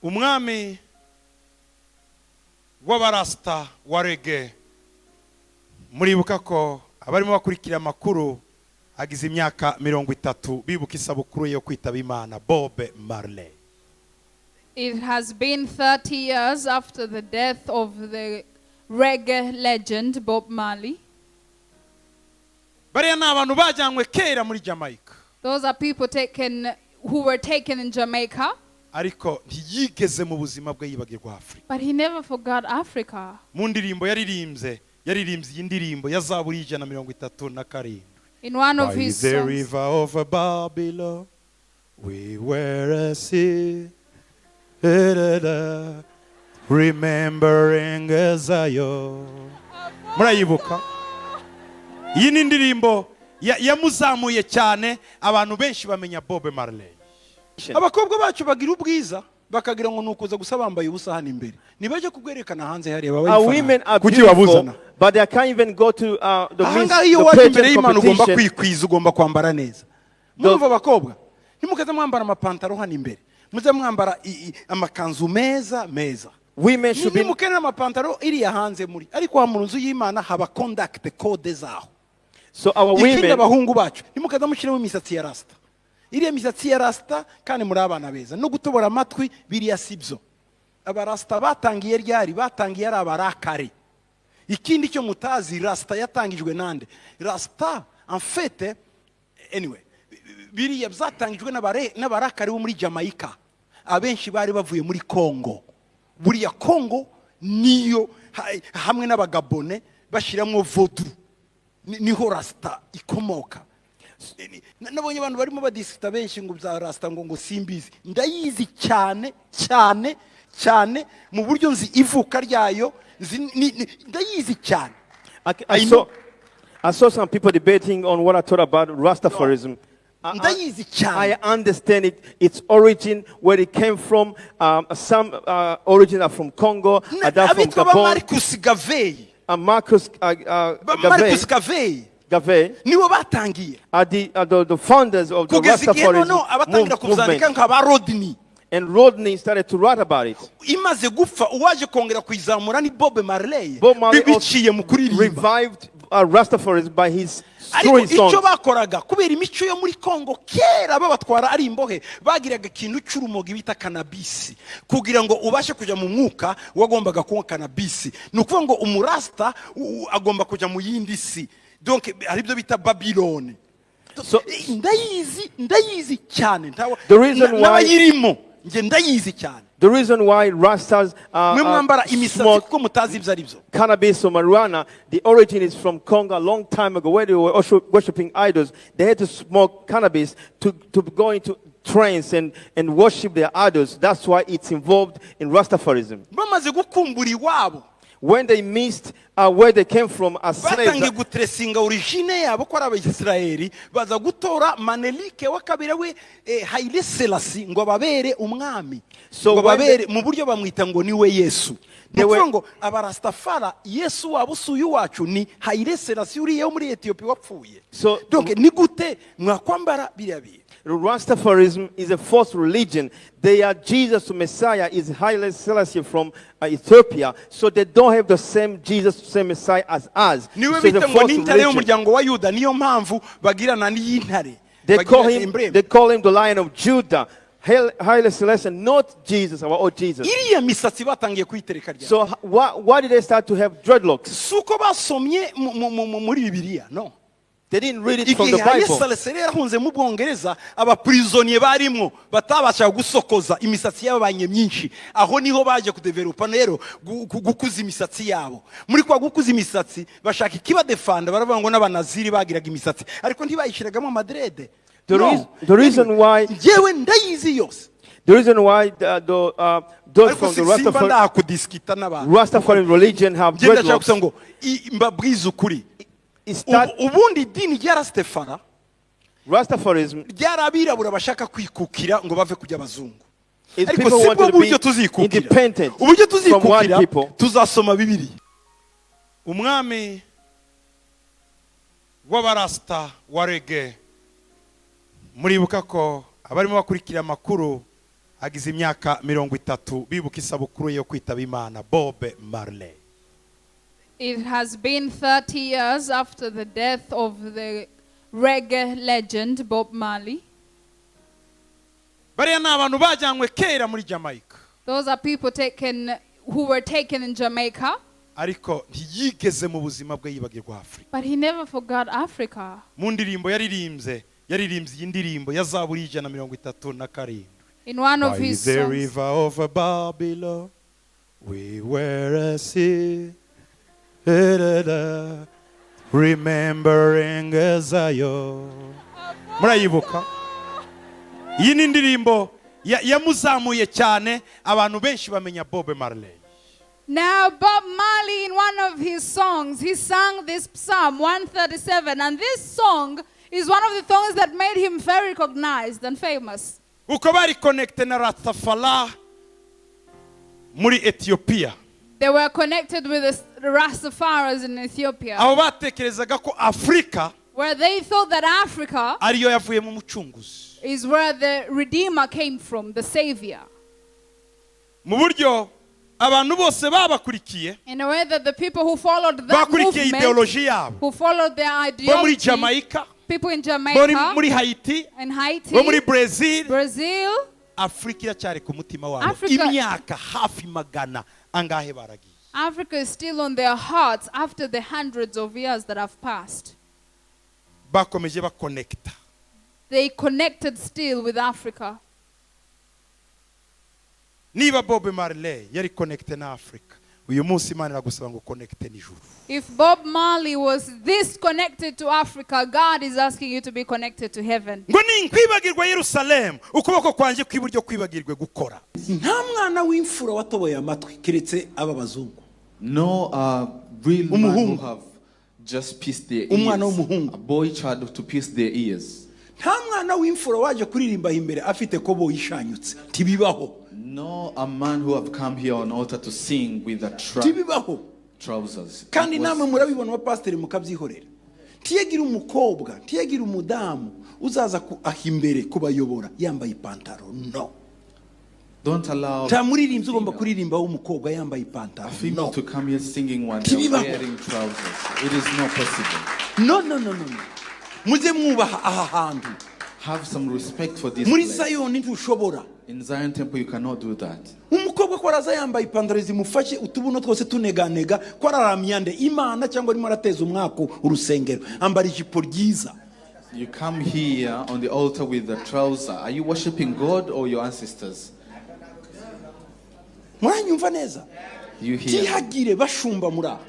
Umwami w'abarasita wa reggae, muribuka ko abarimo bakurikira amakuru agize imyaka 30 bibuka isabukuru ye yo kwitaba Imana, Bob Marley. It has been 30 years after the death of the reggae legend Bob Marley. Bariya ni abantu bajyanywe kera muri Jamaica. Those are people taken who were taken in Jamaica, Ariko ntiyigeze mu buzima bwe yibagirwa Afurika. But he never forgot Africa. Mu ndirimbo yaririmbye, yaririmbye iyi ndirimbo ya Zaburi 137. In one of By his the songs, river of Babylon, we were a sea, remembering Zion. Murayibuka? Iyi ni indirimbo yamuzamuye cyane, abantu benshi bamenya Bob Marley. Abakobwa bacu bagira ubwiza bakagira ngo ni ukuza gusa bambaye ubusa hano imbere, ntibajye kubwerekana hanze hariya. Our women are Kuki beautiful, babuzana? But they can't even go to the Miss, Ahangaha iyo the waje imbere pageant y'Imana ugomba competition. kwikwiza, ugomba kwambara neza. Murumva abakobwa, ntimukaze mwambara amapantaro hano imbere, muze mwambara amakanzu meza meza. Women should be Nimukenera amapantaro iriya hanze muri, ariko aha mu nzu y'Imana haba conduct code zaho. So our Ikindi, women, abahungu bacu, ntimukaza mushyiramo imisatsi ya rasita, iriya misatsi ya rasita, kandi muri abana beza, no gutobora amatwi biriya si byo. Abarasita batangiye ryari? Batangiye ari abarakare. Ikindi cyo mutazi, rasita yatangijwe nande? Rasita en fait, anyway, biriya byatangijwe n'abarakare bo muri Jamaica, abenshi bari bavuye muri Congo. Buriya Congo niyo hamwe n'Abagabone bashyiramo vaudou. Niho rasita ikomoka. Nabonye abantu barimo badisita benshi ngo bya rasita, ngo simbizi. Ndayizi cyane cyane cyane, mu buryo nzi ivuka ryayo, nzi ndayizi cyane. I I saw, know. I saw some people debating on what I thought about Rastafarism. Ndayizi cyane. I understand it, its origin, where it came from. Some origin are from Congo, others from Abitwa ba Gabon. Marcus Garvey. Marcus Ba Garvey, Marcus Garvey Garvey nibo batangiye. are the founders of the Kugeza igihe Rastafarism noneho abatangira kubyandika movement. nka ba Rodney. And Rodney started to write about it. Imaze gupfa, uwaje kongera kuyizamura ni Bob Marley, Bob Marley biciye mu kuririmba. Revived Rastafarism by his Ariko through his icyo songs. bakoraga, kubera imico yo muri Kongo kera babatwara ari imbohe, bagiraga ikintu cy'urumogi bita cannabis. Kugira ngo ubashe kujya mu mwuka wagombaga kunywa cannabis. Ni ukuvuga ngo umurasita agomba kujya mu yindi si, donc hari ibyo bita Babiloni. Ndayizi, ndayizi cyane. The reason N'abayirimo, njye ndayizi cyane. The reason why Rastas Mwe mwambara imisatsi smoke kuko mutazi ibyo ari byo. Cannabis or marijuana, the origin is from Congo a long time ago, where they were also worshiping idols. They had to smoke cannabis to go into trance and worship their idols. That's why it's involved in Rastafarism. Bamaze gukumbura iwabo, When they missed where they came from as slaves, batangiye guteresinga origine yabo ko ari Abayisiraheli, baza gutora Manelike wa kabiri we, Haile Selassie, ngo ababere umwami, ngo ababere mu buryo bamwita ngo niwe Yesu. Ni ukuvuga ngo abarastafara, Yesu wabo usuye uwacu ni Haile Selassie uriya wo muri Etiyopi wapfuye. Donc ni gute mwakwambara biriya bintu? Rastafarism is a false religion. They are Jesus Messiah is Haile Selassie from Ethiopia. So they don't have the same Jesus, same Messiah as us. Niwe So it's a bita ngo false ni intare religion. y'umuryango wa Yuda, niyo mpamvu bagirana n'iy'intare. They Bagira call him, emblem. They call him the Lion of Judah. Haile Selassie, not Jesus, our old Jesus. Iriya misatsi batangiye kuyitereka ryari? So why did they start to have dreadlocks? Si uko basomye muri Bibiliya, no. They didn't read it from Igihe the Haile Bible. Selassie yarahunze mu Bwongereza, abaprisonnier barimwo batabashaga gusokoza, imisatsi yababanye myinshi. Aho niho baje kudevelopa rero gukuza imisatsi yabo. Muri kwa gukuza imisatsi bashaka ikibadefanda, baravuga ngo n'abanaziri bagiraga imisatsi, ariko ntibayishyiragamo amadreads. The No. reason why Njyewe ndayizi yose. The reason why those Ariko from the simba ndahakudisikita n'abantu. Rastafari religion have Njye ndashaka dreadlocks gusa ngo mbabwize ukuri. Is that Ubundi idini rya Rastafara Rastafarism ryari abirabura bashaka kwikukira ngo bave kujya abazungu. is Ariko people si want bwo to buryo be tuzikukira. independent Uburyo from white tuzikukira, people. tuzasoma Bibiri. Umwami w'abarasita wa reggae, muribuka ko abarimo bakurikira amakuru. Agize imyaka 30 bibuka isabukuru ye yo kwitaba Imana, Bob Marley. It has been 30 years after the death of the reggae legend Bob Marley. Bariya ni abantu bajyanywe kera muri Jamaica. Those are people taken who were taken in Jamaica, Ariko ntiyigeze mu buzima bwe yibagirwa Afurika. But he never forgot Africa. Mu ndirimbo yaririmbye, yaririmbye iyi ndirimbo ya Zaburi 137. In one of By his the songs, river of Babylon, we were a sea, da, remembering Zion. Murayibuka? Iyi ni indirimbo yamuzamuye cyane, abantu benshi bamenya Bob Marley. Now, Bob Marley, in one of his songs, he sang this Psalm 137, and this song is one of the songs that made him very recognized and famous. Uko bari connected na Rastafari muri Etiyopiya. They were connected with the Rastafaris in Ethiopia, Aho batekerezaga ko Afurika where they thought that Africa ariyo yavuyemo umucunguzi. Is where the Redeemer came from, the Savior. Mu buryo abantu bose babakurikiye, In a way that the people who followed that bakurikiye movement, ideology yabo, who followed their bo muri ideology, Jamaica, people in bo muri- Jamaica muri Haiti, and Haiti, bo muri Brazil, Brazil, Afurika iracyari ku mutima wabo. Imyaka hafi magana angahe baragiye. Africa is still on their hearts after the hundreds of years that have passed. Bakomeje bakonekita. They connected still with Africa. Niba Bob Marley yari connecté na Afurika, uyu munsi Imana iragusaba ngo connecte n'ijuru. If Bob Marley was this connected to Africa, God is asking you to be connected to heaven. Ngo ninkwibagirwa Yerusalemu, ukuboko kwanjye kw'iburyo kwibagirwe gukora. Nta mwana w'imfura watoboye amatwi keretse aba bazungu. No real man who Umuhungu. Have just pierced their Umwana ears. w'umuhungu. A boy child to pierce their ears. Nta mwana w'imfura waje kuririmba imbere afite koboyi ishanyutse, ntibibaho. No a man who have come here on altar to sing with a Ntibibaho. trousers. Kandi It was- namwe murabibona abapasiteri mukabyihorera. Ntiyagira umukobwa, ntiyagira umudamu uzaza ku aho imbere kubayobora yambaye ipantaro, no. Don't allow Nta muririmbyi ugomba kuririmba w'umukobwa yambaye ipantaro, a female no. to come here singing when they're Ntibibaho. Wearing trousers. It is not possible. No, no, no, no, no. Mujye mwubaha aha hantu. Have some respect for this Muri place. Zayoni ntushobora. In Zion Temple, you cannot do that. Umukobwa ko araza yambaye ipantaro zimufashe, utubuno twose tuneganega, ko araramya nde, Imana cyangwa arimo arateza umwaku urusengero? Ambara ijipo ryiza. You come here on the altar with a trouser. Are you worshiping God or your ancestors? Muranyumva neza? You hear? Ntihagire bashumba muri aha,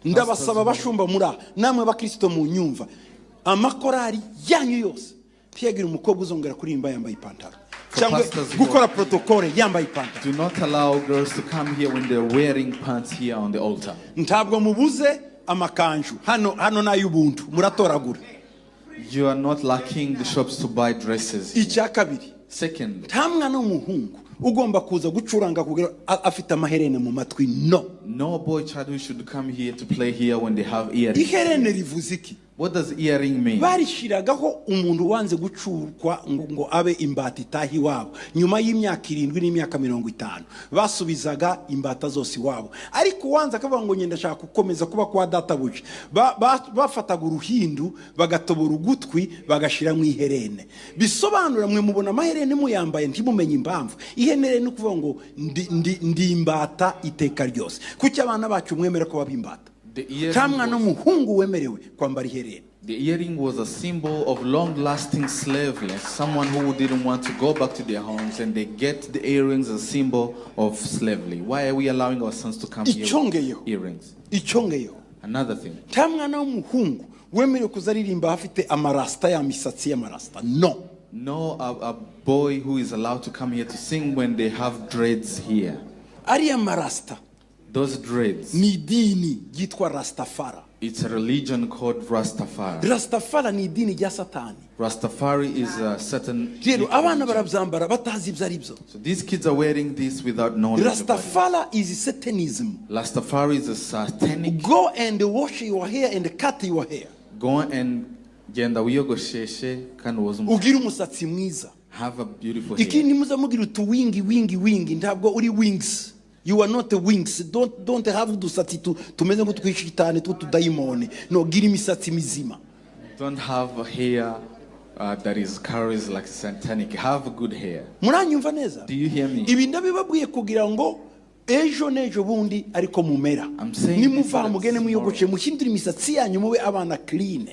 ndabasaba, bashumba muri aha namwe bakristo mu nyumva, amakorari yanyu yose, ntihagire umukobwa uzongera kuririmba yambaye ipantaro For cyangwa pastors who gukora protokole yambaye ipantaro. Do not allow girls to come here when they're wearing pants here on the altar. Ntabwo mubuze amakanju hano, hano n'ay'ubuntu muratoragura. You are not lacking the shops to buy dresses. Icya kabiri, Second, nta mwana w'umuhungu ugomba kuza gucuranga kugira afite amaherene mu matwi, no. No boy child who should come here to play here when they have earrings. Iherene rivuze iki? What does earring mean? Barishyiragaho umuntu wanze gucurwa ngo abe imbata itaha iwabo. Nyuma y'imyaka 70 n'imyaka 50 basubizaga imbata zose iwabo, ariko uwanze akavuga ngo ngenda ndashaka gukomeza kuba kwa databuja, bafataga uruhindu bagatobora ugutwi bagashyiramo iherene. Bisobanura mwe mubona amaherene muyambaye ntimumenye impamvu. Iherene ni ukuvuga ngo ndi imbata iteka ryose. Kuki abana bacu mwemera ko baba imbata? The earring Nta mwana was- w'umuhungu wemerewe kwambara iherena. The earring was a symbol of long lasting slavery, someone who didn't want to go back to their homes, and they get the earrings as a symbol of slavery. Why are we allowing our sons to come here with Icyongeyeho. Earrings? Icyongeyeho, Another thing, nta mwana w'umuhungu wemerewe kuza aririmba afite amarasita, ya misatsi y'amarasita, no. No a boy who is allowed to come here to sing when they have dreads here. Ariya marasita Those dreads, ni idini ryitwa Rastafara. It's a religion called Rastafari. Rastafara ni idini rya Satani. Rastafari is a certain. Rero abana religion. barabyambara batazi ibyo ari byo. So these kids are wearing this without knowledge about it. Rastafara is satanism. Rastafari is a satanic. Go and wash your hair and cut your hair. Go and genda wiyogosheshe kandi woze umusatsi. Ugire umusatsi mwiza. Have a beautiful Ikindi, hair. muza mugira utu wingi wingi wingi. Ntabwo uri wings, you are not a wings. Don't have udusatsi tumeze nk'utwishitani tw'utudayimoni. No, gira imisatsi mizima. Don't have a hair that is carries like satanic. Have good hair. Muranyumva neza? Do you hear me? Ibi ndabibabwiye kugira ngo ejo n'ejo bundi ariko mumera. I'm saying Nimuva this so that mugende mwiyogoshe, tomorrow- muhindure imisatsi yanyu, mube abana clean.